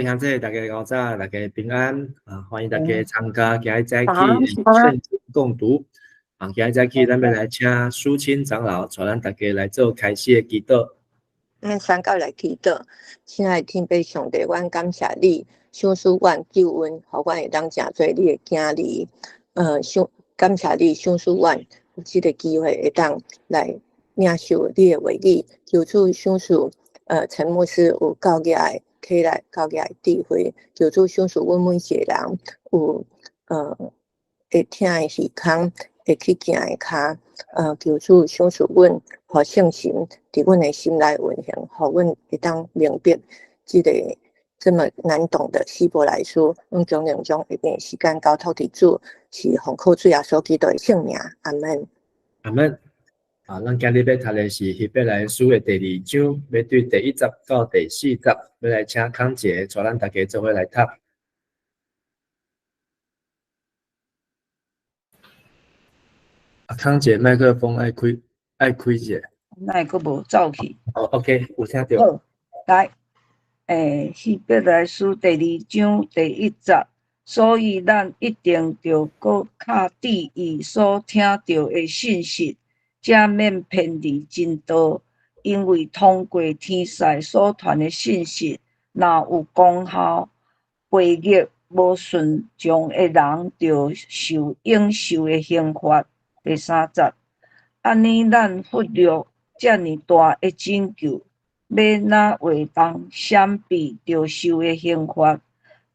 兄姊，大家早，大家平安啊！歡迎大家參加今日早起聖經共讀啊！今日早起，咱欲來請淑清長老帶咱大家來做開始的祈禱。咱三個來祈禱，親愛的天父上帝，阮感謝你，賞賜阮救恩，予阮會當成做你的囝兒。賞感謝你賞賜阮有這个機會會當來領受你的話語，求主賞賜陳牧師有夠額的體力，夠額的智慧，求主賞賜阮每一個人有會聽的耳孔，會去行的跤。求主賞賜阮，予聖神佇阮的心內運行，予阮會當明白這个這麼難懂的希伯來書。阮將兩將下面時間交託佇主，是奉靠主耶穌基督的聖名，阿門。阿門。啊，咱今日欲讀的是希伯來書的第二章，欲對第一節到第四節，欲來請康姐帶咱大家做伙來讀。啊，康姐麥克風愛開，愛開者。哪會閣無走去？哦，OK，有聽著。好，來，希伯來書第二章第一節，所以咱一定著閣較注意所聽著的信息，才免偏離真道。因為通過天使所傳的信息，若有功效，背逆無順從的人，著受應受的刑罰。第三節，按呢，咱忽略遮爾大的拯救，欲哪會當閃避著受的刑罰？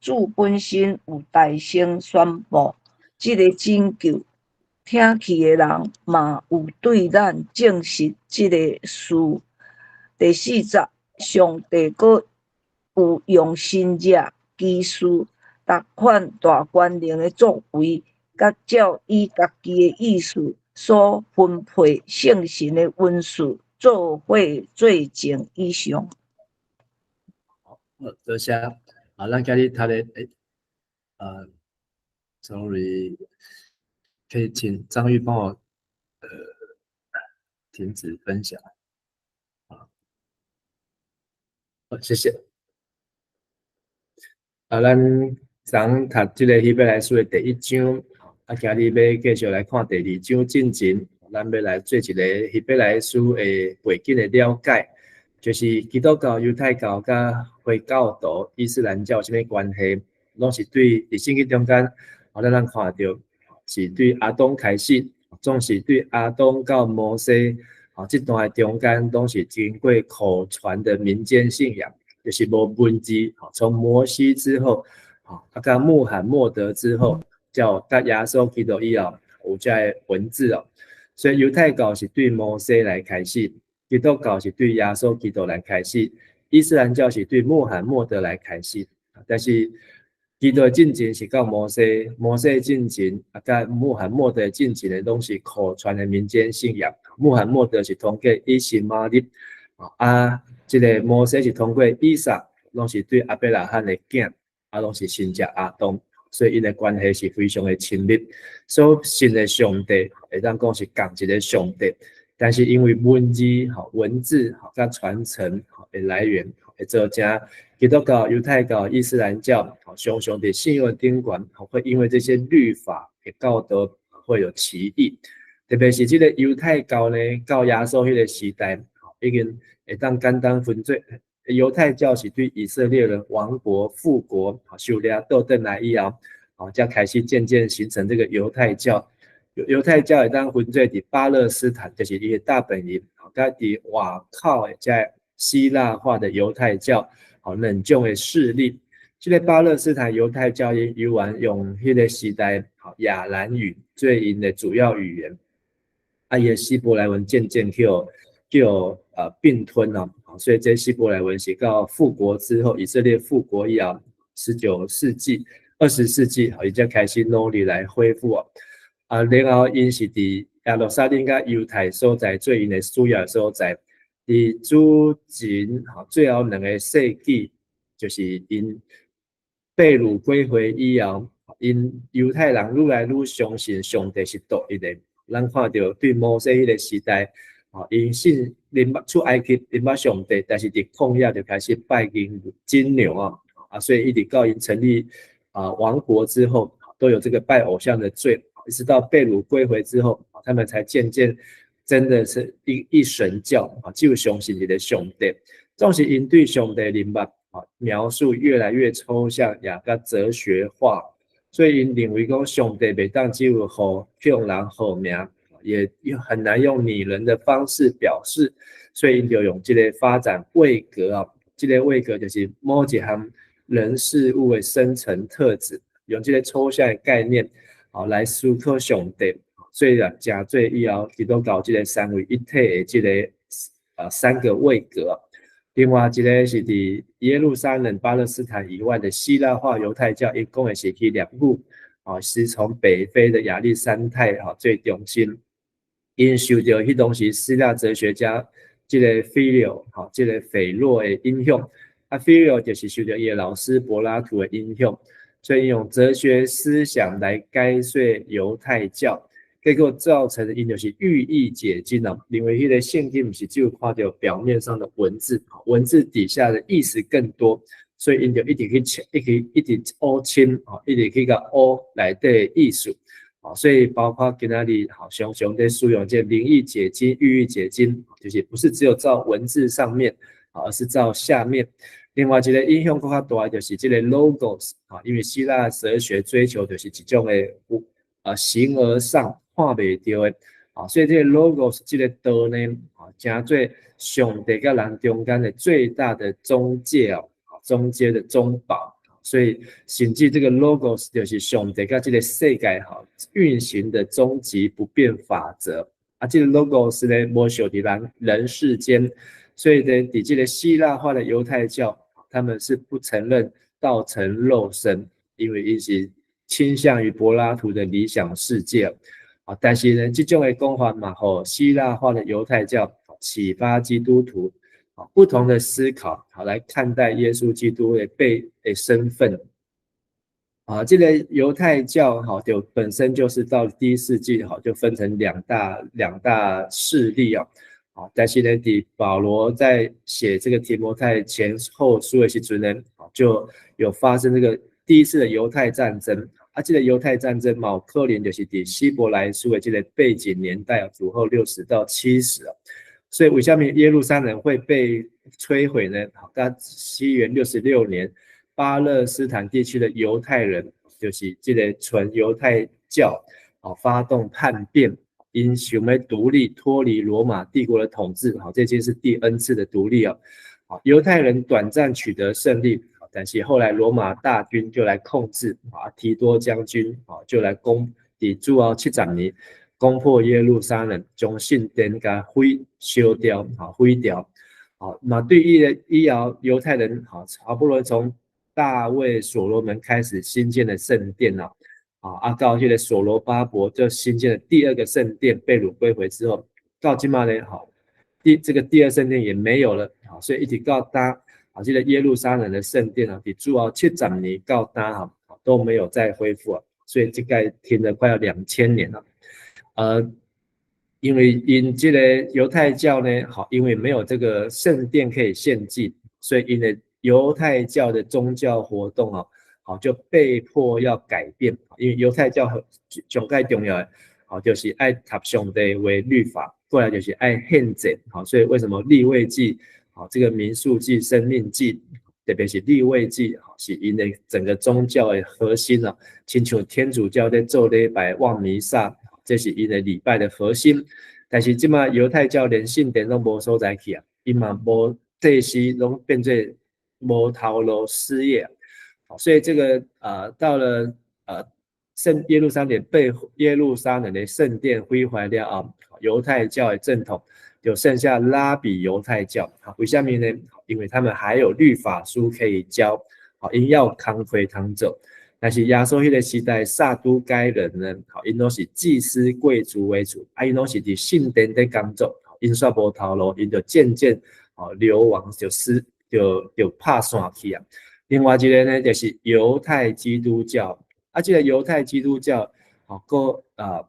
主本身有大聲宣布這个拯救，聽去的人嘛有對咱證實這个事。第四節，上帝閣有用神蹟奇事，逐款大權能的作為，佮照伊家己的意思所分配聖神的恩賜，做伙做證以上。好，多謝。啊，咱今日讀的，sorry，可以請張玉幫我，停止分享。好，好，謝謝。啊，咱昨讀這个希伯來書的第一章，啊，今日欲繼續來看第二章進前，咱欲來做一个希伯來書的背景的了解，就是基督教、猶太教佮回教徒、伊斯蘭教有啥物關係，攏是對佇聖經中間，咱通看著是對亞當開始，總是對亞當到摩西，這段的中間，攏是經過口傳的民間信仰，就是無文字，從摩西之後，啊，佮穆罕默德之後，叫佮耶穌基督以後，有這个文字哦。所以猶太教是對摩西來開始，基督教是對耶穌基督來開始，伊斯蘭教是對穆罕默德來開始。但是基督進前是到摩西，摩西進前啊，佮穆罕默德進前的攏是口傳的民間信仰。穆罕默德是通過以實瑪利，啊，這个摩西是通過以撒，攏是對亞伯拉罕的囝，啊，攏是親戚亞當，所以𪜶的關係是非常的親密。所信的上帝會當講是仝一个上帝，但是因為文字、文字、佮傳承的來源，會造成基督教、猶太教、伊斯蘭教，常常佇信仰頂懸，會因為這些律法的教導會有歧義。特別是這个猶太教呢，到耶穌彼个時代，已經會當簡單分做猶太教是對以色列人亡國復國，受掠倒轉來以後，才開始漸漸形成這个猶太教。猶太教會當分做佇巴勒斯坦，就是伊的大本營，佮佇外口的這希臘化的猶太教，兩種的勢力。這个巴勒斯坦猶太教𪜶猶原用彼个時代，亞蘭語做𪜶的主要語言，啊，伊的希伯來文漸漸叫併吞哦，所以這希伯來文是到復國之後，以色列復國以後，19世紀、20世紀，伊才開始努力來恢復哦。啊，然後𪜶是佇耶路撒冷佮猶太所在做𪜶的主要所在。佇主前最後兩个世紀，就是𪜶被擄歸回以後，𪜶猶太人愈來愈相信上帝是獨一的。咱看著對摩西彼个時代，𪜶信認捌出埃及，認捌上帝，但是佇曠野就開始拜金金牛啊，啊，所以一直到𪜶成立王國之後，都有這個拜偶像的罪，一直到被擄歸回之後，他們才漸漸真的是一神教啊，就相信一个上帝，總是𪜶對上帝認捌描述越來越抽象，也較哲學化，所以𪜶認為講上帝袂當只有予向人號名，也很難用擬人的方式表示，所以𪜶就用這個發展位格啊，這個位格就是某一項人事物的深層特質，用這個抽象的概念啊來思考上帝，所以啊，誠濟以後基督教這個三位一體的這個三個位格。另外一個是佇耶路撒冷、巴勒斯坦以外的希臘化猶太教，伊講的是希臘語，啊，是從北非的亞歷山太哈最中心。𪜶受著彼當時希臘哲學家這個斐洛，哈，這個斐洛的影響，啊，斐洛就是受著伊的老師柏拉圖的影響，所以用哲學思想來解說猶太教，結果造成的𪜶就是寓意解經啊，認為彼個聖經毋是只有看著表面上的文字，文字底下的意思更多，所以𪜶就一直去一直一直挖深，一直去共挖內底的意思。所以包括今仔日好常常咧使用這個靈意解經、寓意解經，就是不是只有照文字上面，而是照下面。另外一個影響閣較大，就是這個 logos 啊，因為希臘哲學追求就是一種的形而上看袂著的，啊，所以這個 logos 這個道呢，啊，成做上帝佮人中間的最大的中介哦，中介的中保。所以，甚至這個 logos 就是上帝佮這個世界哈運行的終極不變法則。啊，這個 logos 呢，無受佇人世間，所以呢，佇這個希臘化的猶太教，他們是不承認道成肉身，因為伊是傾向於柏拉圖的理想世界。啊，但是呢，這種的講法嘛，予希臘化的猶太教啟發基督徒啊不同的思考，好來看待耶穌基督的被的身份。啊，這個猶太教哈，就本身就是到第一世紀哈，就分成兩大勢力啊。啊，但是呢，佇保羅在寫這個提摩太前後書的時陣呢，就有發生這個第一次的猶太戰爭。啊，這個猶太戰爭嘛，可能就是佇希伯來書的這個背景年代啊，主後60到70啊。所以為啥物耶路撒冷會被摧毀呢？好，到西元66年，巴勒斯坦地區的猶太人，就是這個純猶太教，啊，發動叛變，𪜶想欲獨立，脫離羅馬帝國的統治。好，這已經是第 N 次的獨立啊。好，猶太人短暫取得勝利，但是後來羅馬大軍就來控制，啊，提多將軍啊就來攻，佇主後70年。攻破耶路撒冷，將聖殿共毀燒掉，好毀掉，好，那對於以後猶太人，好，好不容易從大衛所羅門開始興建的聖殿啊，啊，到這個所羅巴伯就興建了第二個聖殿，被擄歸回之後，到這馬呢，好，這個第二聖殿也沒有了，好，所以一直到今，啊，這個耶路撒冷的聖殿啊，佇主後70年到今哈，都沒有再恢復啊，所以這個停了快要2000年了。因為𪜶這個猶太教呢，好，因為沒有這個聖殿可以獻祭，所以𪜶的猶太教的宗教活動啊，好，就被迫要改變。因為猶太教上蓋重要的，好，就是愛讀上帝話律法，過來就是愛獻祭，好，所以為什麼利未記，好，這個民數記、申命記，特別是利未記，好，是𪜶的整個宗教的核心啊，親像天主教咧做禮拜望彌撒。這是𪜶的禮拜的核心，但是這馬猶太教連聖殿攏無所在去啊，伊嘛無祭司，攏變做無頭路失業，所以這個到了聖耶路撒冷被耶路撒冷的聖殿毀壞了啊，猶太教的正統就剩下拉比猶太教，為啥物呢？因為他們還有律法書可以教，好，𪜶猶有工課通做。但是耶穌彼個時代，撒都該人呢，好，𪜶攏是祭司貴族為主，啊，𪜶攏是佇聖殿咧工作，𪜶煞無頭路，𪜶就漸漸哦流亡，就就拍散去啊。另外一個呢，就是猶太基督教，啊，這個猶太基督教，好，閣啊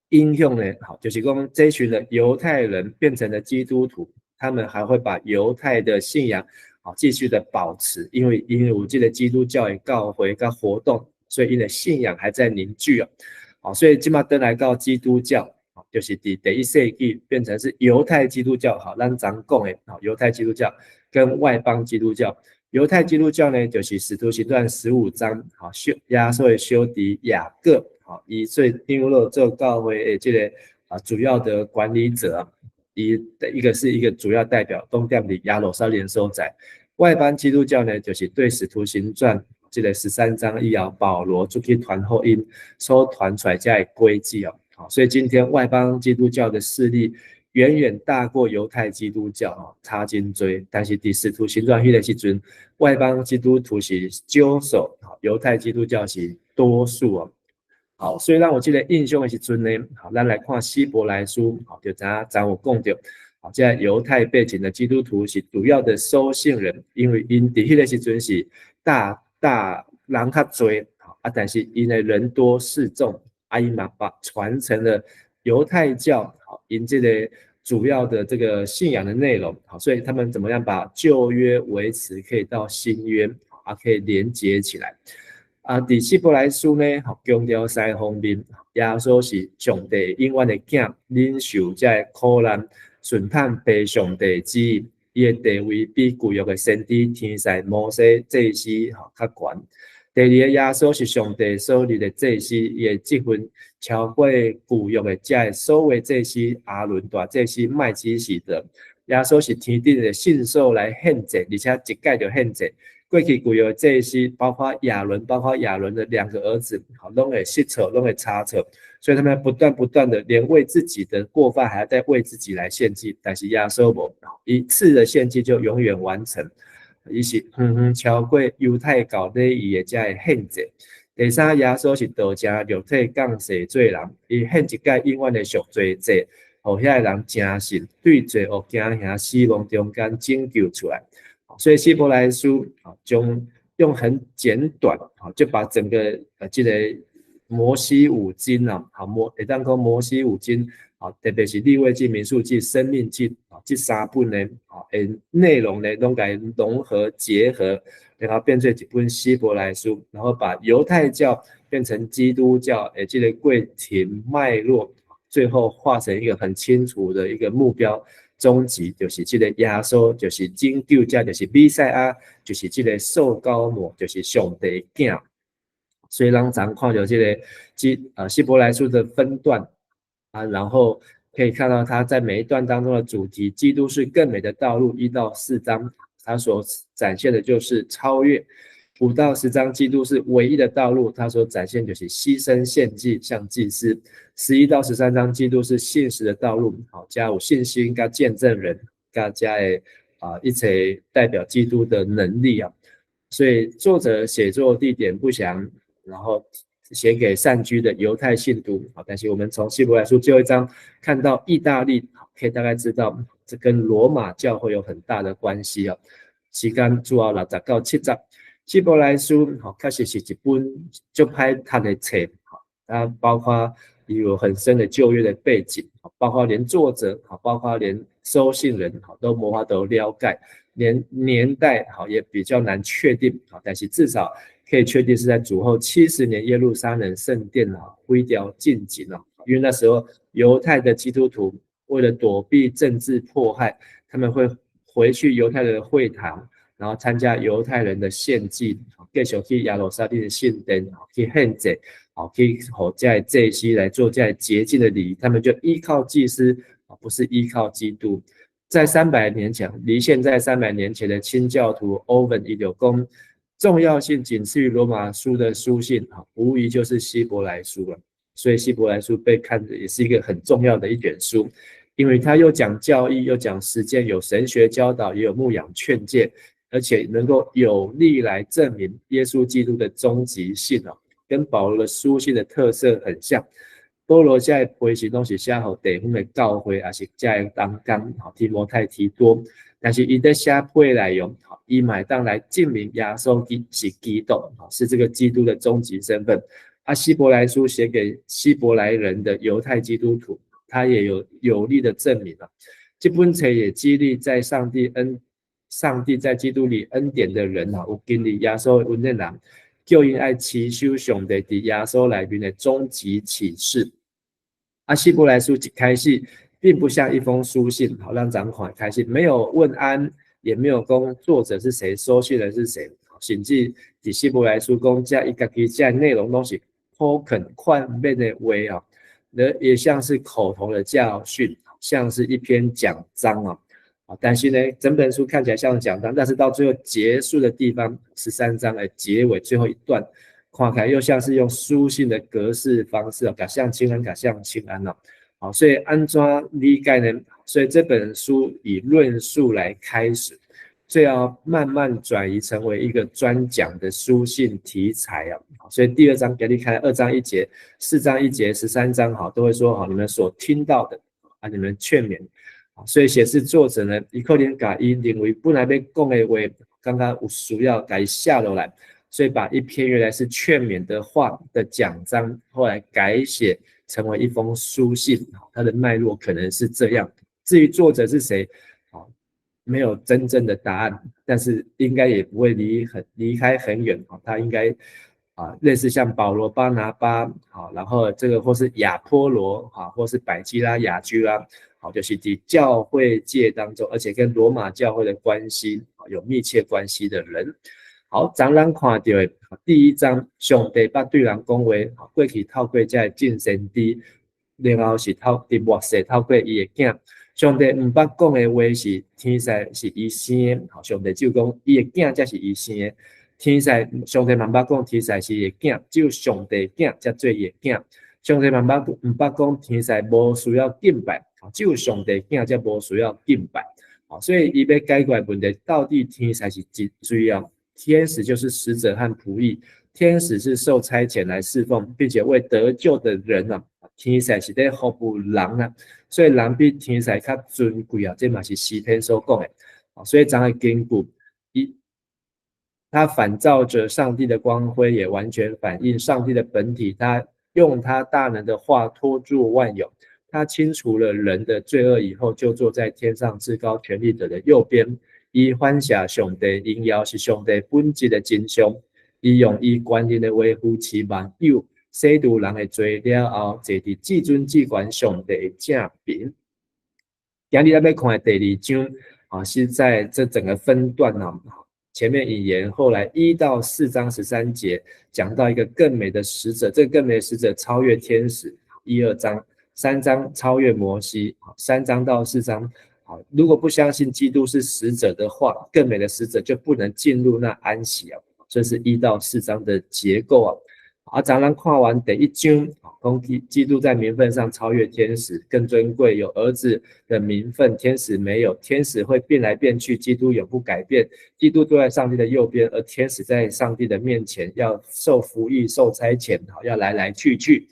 影響呢，好，就是講這群的猶太人變成了基督徒，他們還會把猶太的信仰。啊，繼續的保持，因為有這個基督教的教會佮活動，所以𪜶的信仰還在凝聚啊。好，所以這馬轉來到基督教，就是佇第一世紀變成是猶太基督教，好，咱昨講的，好，猶太基督教跟外邦基督教。猶太基督教呢，就是使徒行傳15章，好，耶穌的小弟雅各，好，伊做長老做教會的這個主要的管理者，伊的一個是一個主要代表，攏踮佇耶路撒冷所在。外邦基督教呢，就是對使徒行傳這個13章以後，保羅出去傳福音所傳出來這个軌跡哦，好，所以今天外邦基督教的勢力遠遠大過猶太基督教哦，差真濟。但是佇使徒行傳彼個時陣，外邦基督徒是少數，猶太基督教是多數哦。好，所以咱有這個印象的時陣呢，好，咱來看希伯來書，好，就知影昨有講著，好，這個猶太背景的基督徒是主要的收信人，因為𪜶佇彼個時陣是大大人較濟，啊，但是因為人多勢眾，啊，𪜶嘛把傳承了猶太教，好，𪜶這個主要的這個信仰的內容，好，所以他們怎麼樣把舊約維持，可以到新約，啊，可以連接起來。啊，佇希伯來書呢，強調三方面，耶穌是上帝永遠的囝，忍受這个苦難，順服父上帝旨意，伊的地位比舊約的先知、天使、摩西、祭司吼較懸。第二個，耶穌是上帝所立的祭司，伊的職分超過舊約的這个所有祭司，亞倫大祭司麥基洗德。耶穌是天頂的聖所來獻祭，而且一擺就獻祭。過去舊約祭司，包括亞倫，包括亞倫的兩個兒子，好，攏會失錯，攏會差錯，所以他們不斷不斷的，連為自己的過犯，還要再為自己來獻祭。但是耶穌無，一次的獻祭就永遠完成。伊是遠遠超過猶太教禮儀的這个獻祭。第三，耶穌是道成肉體降世做人，伊獻一擺永遠的贖罪祭，予遐个人誠信，對罪惡驚嚇死亡中間拯救出來。所以希伯來書啊，將用很簡短啊，就把整個這個摩西五經啊，好會當講摩西五經啊，特別是利未記、民數記、申命記啊，這三本呢，啊，內容呢，攏共融合結合，然後變成一本希伯來書，然後把猶太教變成基督教，誒，這個過程脈絡，最後化成一個很清楚的一個目標。終極就是這個耶穌，就是拯救者，就是彌賽亞，就是這個受膏抹，就是上帝囝。所以咱昨看著這個希伯來書的分段啊，然後可以看到他在每一段當中的主題，基督是更美的道路，1到4章，他所展現的就是超越；5到10章，基督是唯一的道路，他所展現就是犧牲獻祭，像祭司。11到13章，基督是信實的道路，好，加有信心佮見證人，佮加的啊一切代表基督的能力啊。所以作者寫作地點不詳，然後寫給散居的猶太信徒啊。但是我們從希伯來書最後一章看到意大利，可以大概知道這跟羅馬教會有很大的關係啊。時間主要60到70，希伯來書好，確實是一本足歹讀的冊，啊，包括有很深的舊約的背景，包括連作者，包括連收信人，都無法度了解，連年代好也比較難確定，但是至少可以確定是在主後70年耶路撒冷聖殿啊毀掉進前啊，因為那時候猶太的基督徒為了躲避政治迫害，他們會回去猶太的會堂，然後參加猶太人的獻祭，繼續去耶路撒冷的聖殿去獻祭。好，可以予這个祭司來做這个潔淨的禮儀，他們就依靠祭司，不是依靠基督。在三百年前，離現在三百年前的清教徒歐文伊就講，重要性僅次於羅馬書的書信，無疑就是希伯來書了。所以希伯來書被看的也是一個很重要的一卷書，因為他又講教義，又講實踐，有神學教導，也有牧養勸誡，而且能夠有力來證明耶穌基督的終極性哦。跟保羅的書信的特色很像。保羅這批信攏是寫予地方的教會，抑是這个同工，吼，提摩太、提多。但是伊佇寫批內容，伊嘛會當來證明耶穌是基督，是這個基督的終極身份。啊，希伯來書寫給希伯來人的猶太基督徒，他也有有力的證明啊。這本冊也激勵在上帝恩上帝在基督裡恩典的人啊，有經歷耶穌的恩的人，叫𪜶愛持守上帝佇耶穌內面的終極啟示。啊，希伯來書一開始並不像一封書信，好讓咱看開始沒有問安，也沒有講作者是誰，收信人是誰，甚至佇希伯來書講，這伊家己這內容攏是普肯寬面的話啊，那也像是口頭的教訓，像是一篇講章啊。啊，但是呢，整本書看起來像講章，但是到最後結束的地方，13章的結尾最後一段，看起來又像是用書信的格式方式啊，共相請安，共相請安了。好，所以按怎理解呢？所以這本書以論述來開始，最後慢慢轉移成為一個專講的書信題材啊。所以第二章給你看，2章1節、4章1節、13章哈，都會說哈，你們所聽到的啊，你們勸勉。所以顯示作者呢，伊可能共伊認為本來欲講的話，感覺有需要共伊寫落來，所以把一篇原來是勸勉的話的講章，後來改寫成為一封書信，它的脈絡可能是這樣。至於作者是誰，啊，沒有真正的答案，但是應該也不會離開很遠啊，他應該啊，類似像保羅、巴拿巴，好，然後這個或是亞波羅，哈，或是百基拉、亞居拉。好，就是佇教會界當中，而且跟羅馬教會的關係有密切關係的人。好，昨咱看到的第一章，上帝捌對人講話，過去透過這眾先知，然後是透佇末世透過伊的囝。上帝毋捌講的話是天使是伊生的，上帝就講伊的囝才是伊生的。天使上帝嘛毋捌講天使是伊的囝，只有上帝囝才做伊的囝。上帝嘛毋捌講天使無需要敬拜。只有上帝囝才無需要敬拜，所以伊欲解決問題，到底天使是真需要？天使就是使者和僕役，天使是受差遣來侍奉，並且為得救的人啊，天使是咧服務人啊，所以人比天使較尊貴啊，這嘛是詩篇所講的，所以昨的根據，伊他反照着上帝的光輝，也完全反映上帝的本體，他用他大能的話托住萬有。他清除了人的罪惡以後，就坐在天上至高權力者的右邊。伊反射上帝榮耀是上帝本質的真相。伊用伊權能的話扶持萬有，洗除人的罪了後，坐佇至尊至懸上帝的正邊。今日咱欲看的第二章啊，是在這整個分段啊，前面引言，後來1到4章13節講到一個更美的使者，這個更美的使者超越天使，一二章。三章超越摩西，3章到4章，好，如果不相信基督是使者的話，更美的使者就不能進入那安息啊。這是1到4章的結構啊。啊，昨咱看完第一章，講基督在名分上超越天使，更尊貴，有兒子的名分，天使沒有，天使會變來變去，基督永不改變。基督坐在上帝的右邊，而天使在上帝的面前要受服役、受差遣，好，要來來去去。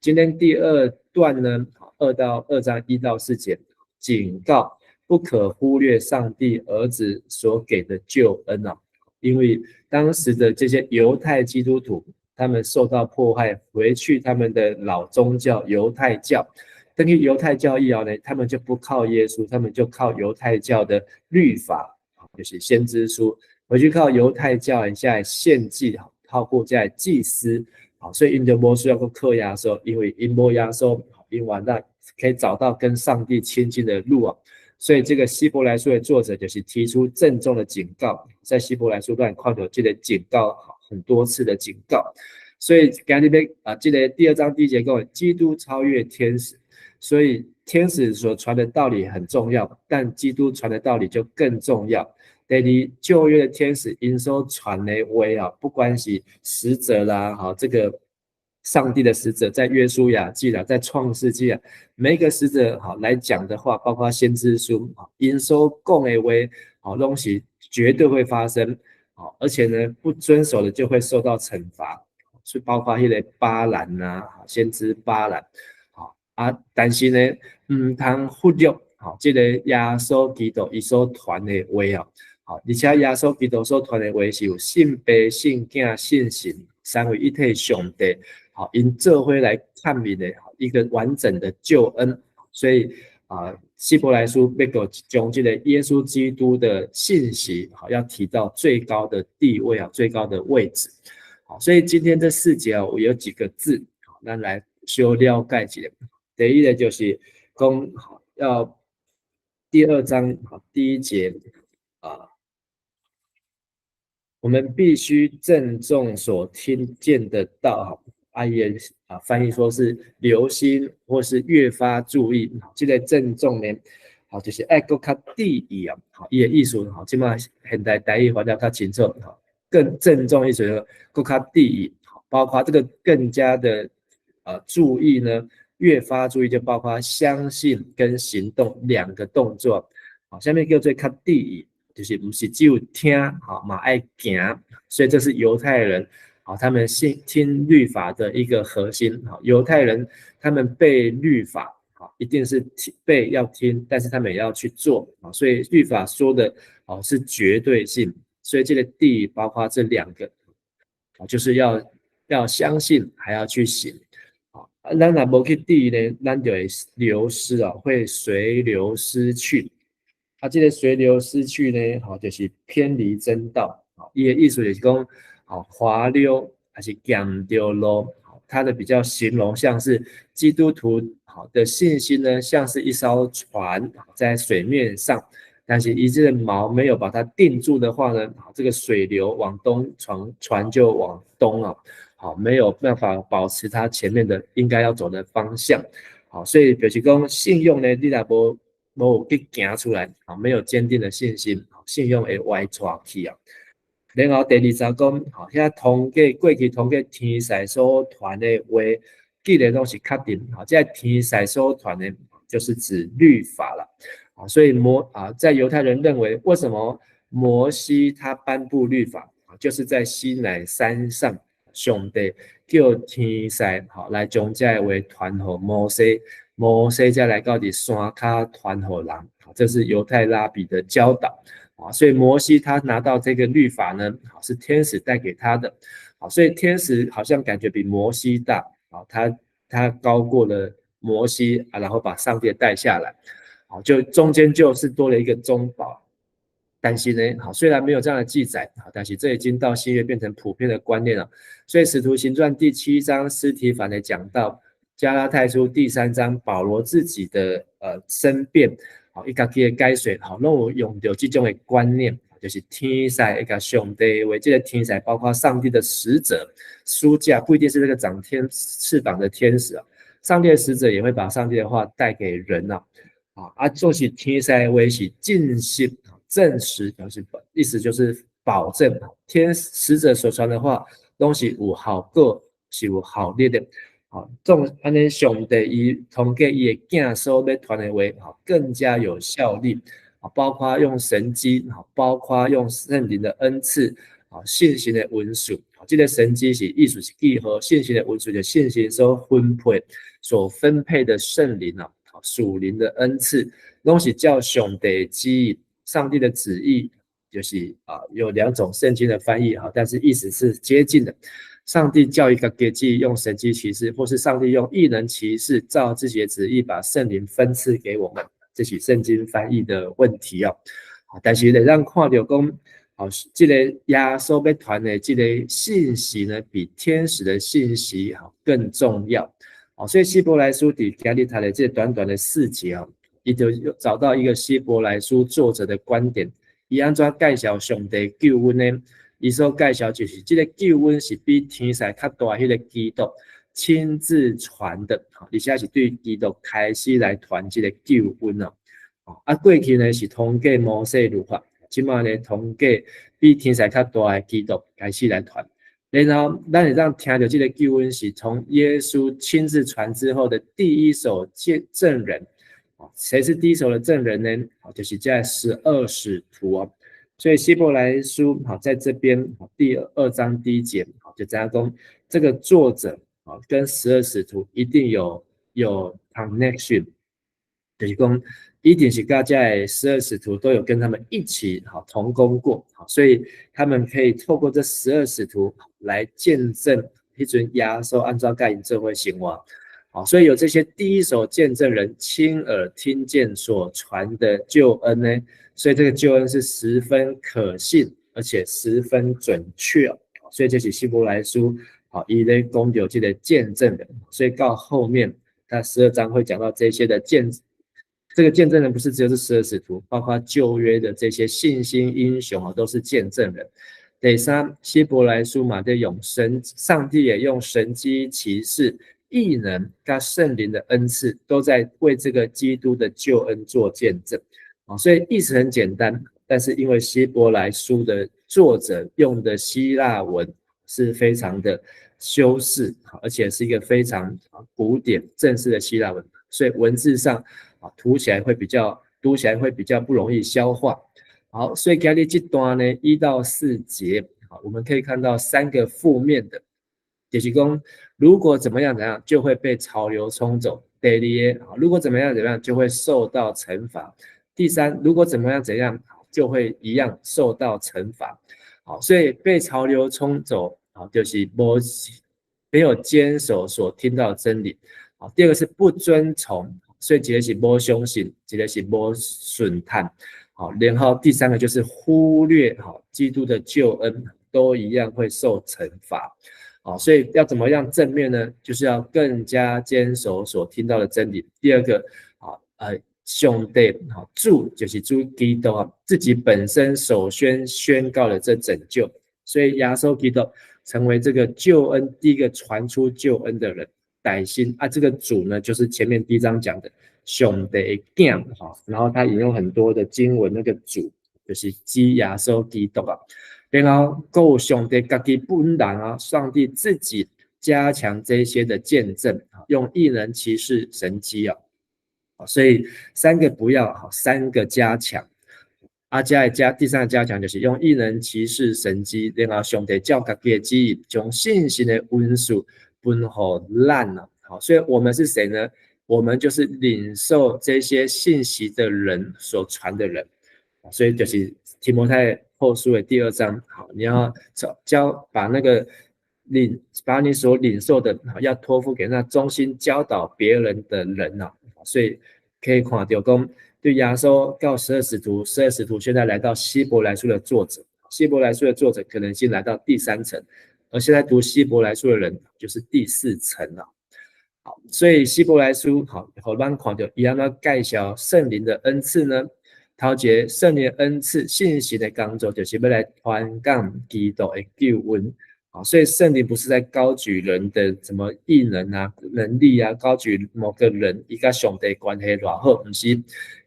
今天第二段呢，2到2章1到4節，警告不可忽略上帝兒子所給的救恩啊！因為當時的這些猶太基督徒，他們受到迫害，回去他們的老宗教猶太教，根據猶太教義呢，他們就不靠耶穌，他們就靠猶太教的律法，就是先知書，回去靠猶太教一下獻祭，透過這祭司。好，所以𪜶就無需要閣靠耶穌，因為𪜶無耶穌，𪜶完了可以找到跟上帝親近的路啊。所以這個希伯來書的作者就是提出鄭重的警告，在希伯來書段看到這個警告很多次的警告。所以今日欲啊，這個第二章第一節講，基督超越天使，所以天使所傳的道理很重要，但基督傳的道理就更重要。第二，舊約的天使𪜶所傳的話啊，不管是使者啦，哈，這個上帝的使者在約書亞記啦，在創世記啊，每一個使者哈來講的話，包括先知書，𪜶所講的話，好東西絕對會發生，好，而且呢，不遵守的就會受到懲罰，是包括彼个巴蘭呐，先知巴蘭，好啊，但是呢，毋通忽略，好，這個耶穌基督伊所傳的話啊。好，而且耶穌基督所傳的話是有信父、信囝、信神三位一體上帝，好，𪜶做伙來看明的一個完整的救恩。所以啊，希伯來書欲閣將這個耶穌基督的信息，好，要提到最高的地位啊，最高的位置。好，所以今天這四節啊，我有幾個字，好，咱來小了解一下。第一個就是講，要第二章好第一節啊，我們必須鄭重所聽見的道，哈，阿言啊，翻譯說是留心或是越發注意，這個鄭重呢，好，就是愛閣較注意啊，好，伊的意思，好，這馬現代台語翻得較清楚，好，更鄭重意思閣較注意，包括這個更加的注意呢，越發注意就包括相信跟行動兩個動作，好，啥物叫做較注意，就是毋是只有聽，好嘛愛行，所以這是猶太人，好，他們信聽律法的一個核心，好，猶太人他們背律法，好，一定是聽背要聽，但是他們也要去做，啊，所以律法說的，哦是絕對性，所以這個注意包括這兩個，啊，就是要相信，還要去行。咱若無去注意呢，咱就會流失啊，會隨流失去。啊，這個隨流失去呢，吼，就是偏離真道。伊的意思就是講，吼，滑溜還是行著路，它的比較形容像是基督徒好的信心呢，像是一艘船在水面上，但是伊這個錨沒有把它定住的話呢，這個水流往東，船就往東啊。好，沒有辦法保持它前面的應該要走的方向。好，所以就是講信仰呢，你若無去行出來，好，沒有堅定的信心，信仰會歪跩去啊。然後第二節講，好，遐通過過去通過天使所傳的話，既然攏是確定，好，這天使所傳的，就是指律法了。啊，所以在猶太人認為，為什麼摩西他頒布律法，就是在西乃山上。上帝叫天使吼來將這個話傳予摩西，摩西才來到佇山跤傳予人，這是猶太拉比的教導啊。所以摩西他拿到這個律法呢，是天使帶給他的，所以天使好像感覺比摩西大啊，他高過了摩西啊，然後把上帝帶下來，好，就中間就是多了一個中保。但是呢，好，雖然沒有這樣的記載，但是這已經到新約變成普遍的觀念了。所以《使徒行傳》第七章，司提反的講到加拉太書第三章，保羅自己的申辯，好，伊家己的解說，好，攏有用著這種的觀念，就是天使會共上帝話，這個天使包括上帝的使者、書架，不一定是那個長天翅膀的天使啊，上帝的使者也會把上帝的話帶給人啊，啊，就是天使話是證實。證實表示意思就是保證，天使者所傳的話，攏是有效果，是有效力的。好，總按呢上帝伊通過伊的囝所欲傳的話，好更加有效力。啊，包括用神蹟，包括用聖靈的恩賜，啊，信心的文書。這個神蹟是意思是記號，信心的文書就信心所分配、所分配的聖靈啊，屬靈的恩賜，攏是照上帝旨意。上帝的旨意就是啊，有兩種聖經的翻譯啊，但是意思是接近的。上帝叫一個給記用神蹟奇事，或是上帝用異能奇事，照自己的旨意把聖靈分賜給我們，這是聖經翻譯的問題哦。但是會當看著講，哦，這個耶穌欲傳的這個信息呢，比天使的信息更重要。所以希伯來書佇今日讀的這短短的四節哦，伊就找到一個希伯來書作者的觀點，伊按怎介紹上帝救恩呢？伊所介紹就是這個救恩是比天使較大彼個基督親自傳的，而且是對基督開始來傳這個救恩啊。啊，過去呢是通過摩西律法，這馬呢通過比天使較大的基督開始來傳。然後咱會當聽著這個救恩是從耶穌親自傳之後的第一手見證人。誰是第一手的證人呢？就是這12使徒哦。所以希伯來書好在這邊第二章第一節，就這樣講，這個作者啊跟十二使徒一定有 connection，就是講一定是佮這十二使徒都有跟他們一起好同工過，所以他們可以透過這十二使徒來見證彼陣耶穌按怎佮𪜶做伙生活。好，所以有這些第一手見證人親耳聽見所傳的救恩呢，所以這個救恩是十分可信，而且十分準確。所以這是希伯來書，好，伊咧講著這個見證人，所以到後面他12章會講到這些的見，這個見證人不是只有是十二使徒，包括舊約的這些信心英雄啊，都是見證人。第三，希伯來書嘛，就用神，上帝也用神蹟奇事、異能佮聖靈的恩賜，都在為這個基督的救恩做見證。啊，所以意思很簡單，但是因為希伯來書的作者用的希臘文是非常的修飾，而且是一個非常古典正式的希臘文，所以文字上啊讀起來會比較不容易消化。好，所以今日這段呢1到4節，好，我們可以看到三個負面的，就是講如果怎麼樣怎樣，就會被潮流沖走。第二個，如果怎麼樣怎麼樣，就會受到懲罰。第三，如果怎麼樣怎樣，就會一樣受到懲罰。好，所以被潮流沖走，啊，就是沒有堅守所聽到的真理。好，第二個是不遵從，所以一個是無相信，一個是無順趁。好，然後第三個就是忽略好基督的救恩，都一樣會受懲罰。好，所以要怎麼樣正面呢？就是要更加堅守所聽到的真理。第二個，好，上帝，好，主就是主基督啊，自己本身首先宣告了這拯救，所以耶穌基督成為這個救恩第一個傳出救恩的人，歹心啊，這個主呢，就是前面第一章講的上帝的囝哈，然後他引用很多的經文，那個主就是指耶穌基督啊，然後閣有上帝家己本人啊，上帝自己加強這些的見證，用異能奇事神蹟啊。所以三個不要，好，三個加強，啊加一加，第三個加強就是用異能奇事神蹟，然後上帝照家己的旨意，將信心的恩賜分予咱了。好，所以我們是誰呢？我們就是領受這些信息的人所傳的人。所以就是提摩太後書的第二章，好，你要教把那個領把你所領受的，要託付給那忠心教導別人的人啊。所以可以看到講，對耶穌到十二使徒，十二使徒現在來到希伯來書的作者，希伯來書的作者可能已經來到第三層，而現在讀希伯來書的人就是第四層了。好，所以希伯來書好，予咱看著伊按怎介紹聖靈的恩賜呢？頭一個聖靈恩賜信息的工作，就是欲來傳講基督的救恩。啊，所以聖靈不是在高舉人的什麼異能啊、能力啊，高舉某個人伊佮上帝關係偌好，毋是，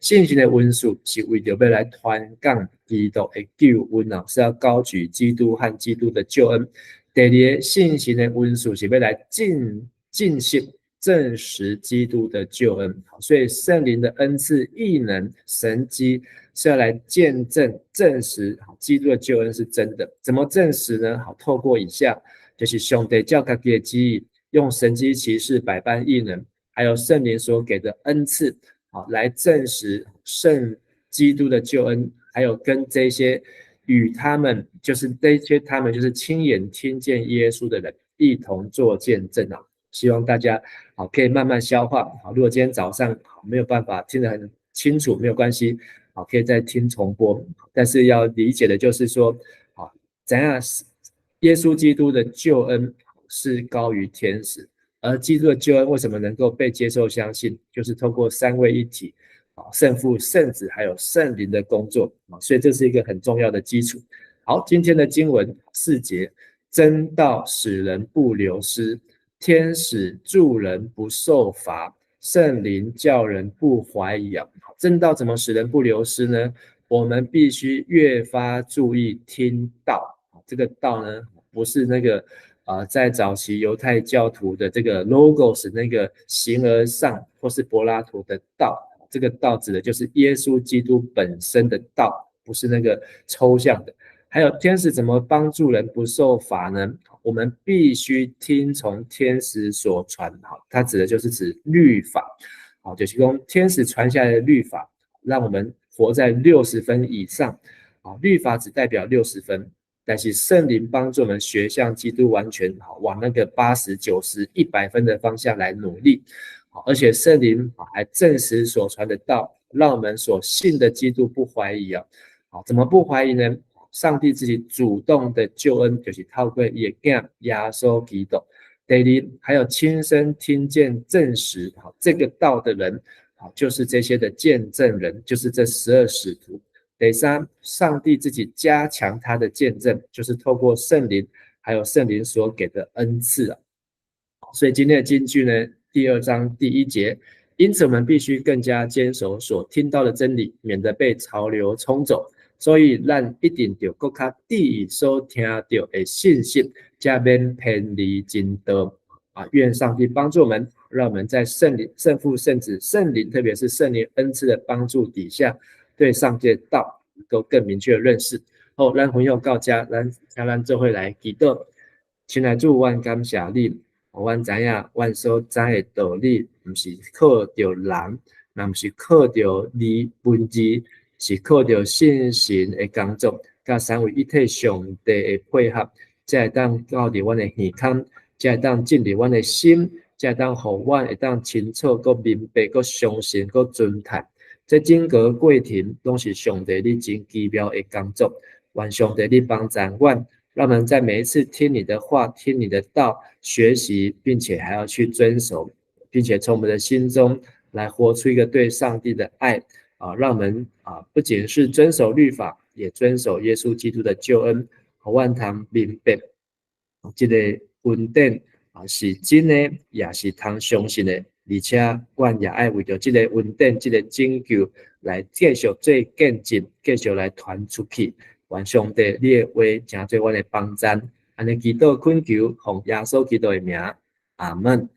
聖靈的恩賜是為著欲來傳講基督的救恩啊，是要高舉基督和基督的救恩。第二個，聖靈的恩賜是欲來證實證實基督的救恩。所以聖靈的恩賜、異能、神蹟是要來見證、證實基督的救恩是真的。怎麼證實呢？好，透過以下，就是上帝照家己的旨意，用神蹟奇事、百般異能，還有聖靈所給的恩賜，好，來證實聖基督的救恩，還有跟這些與他們，就是這些他們就是親眼聽見耶穌的人一同做見證啊！希望大家好可以慢慢消化。好，如果今天早上沒有辦法聽得很清楚，沒有關係，好，可以再聽重播。但是要理解的就是說，好，怎樣耶穌基督的救恩是高於天使，而基督的救恩為什麼能夠被接受相信，就是透過三位一體，啊，聖父、聖子還有聖靈的工作啊，所以這是一個很重要的基礎。好，今天的經文四節，真道使人不流失，天使助人不受罰，聖靈叫人不懷疑啊。真道怎麼使人不流失呢？我們必須越發注意聽道。這個道呢，不是那個在早期猶太教徒的這個 logos 那個形而上，或是柏拉圖的道。這個道指的就是耶穌基督本身的道，不是那個抽象的。還有天使怎麼幫助人不受罰呢？我們必須聽從天使所傳，好，它指的就是指律法，好，就是講天使傳下來的律法，讓我們活在六十分以上，啊，律法只代表六十分。但是聖靈幫助我們學像基督完全，往那個80、90、100分的方向來努力。而且聖靈還證實所傳的道，讓我們所信的基督不懷疑啊。好，怎麼不懷疑呢？上帝自己主動的救恩，就是透過伊的囝耶穌基督。第二，還有親身聽見證實好這個道的人，好，就是這些的見證人，就是這12使徒。第三，上帝自己加強他的見證，就是透過聖靈，還有聖靈所給的恩賜啊。所以今天的金句呢，第二章第一節，因此我們必須更加堅守所聽到的真理，免得被潮流沖走。所以咱一定著閣較注意所聽著的信息，才免偏離真道啊！願上帝幫助我們，讓我們在聖靈、聖父、聖子、聖靈，特別是聖靈恩賜的幫助底下，對上帝的道能夠更明確的認識。好，咱分享到這，咱請咱做伙來祈禱。親愛主，阮感謝你，予阮知影，阮所知的道理，毋是靠著人，也毋是靠著字文字，是靠著聖神的工作，佮三位一體上帝的配合，才會當到佇阮的耳孔，才會當進入阮的心，才會當予阮會當清楚、閣明白、閣相信、閣遵行。這整個過程攏是上帝你真奇妙的工作，願上帝你幫助阮，讓我們在每一次聽你的話、聽你的道，學習，並且還要去遵守，並且從我們的心中來活出一個對上帝的愛啊！讓我們啊，不僅是遵守律法，也遵守耶穌基督的救恩。予阮通明白，這個恩典啊是真的，也是通相信的。而且，阮也愛為著這個恩典、這個拯救來繼續做見證，繼續來傳出去。願上帝你的話成做阮的幫贊，按呢祈禱懇求，奉耶穌基督的名，阿門。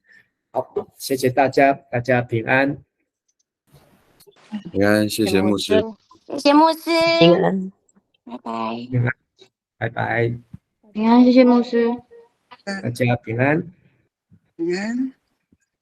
好，謝謝大家，大家平安。平安，謝謝牧師。謝謝牧師。平安，拜拜。平安，拜拜。平安，謝謝牧師。大家平安。平安。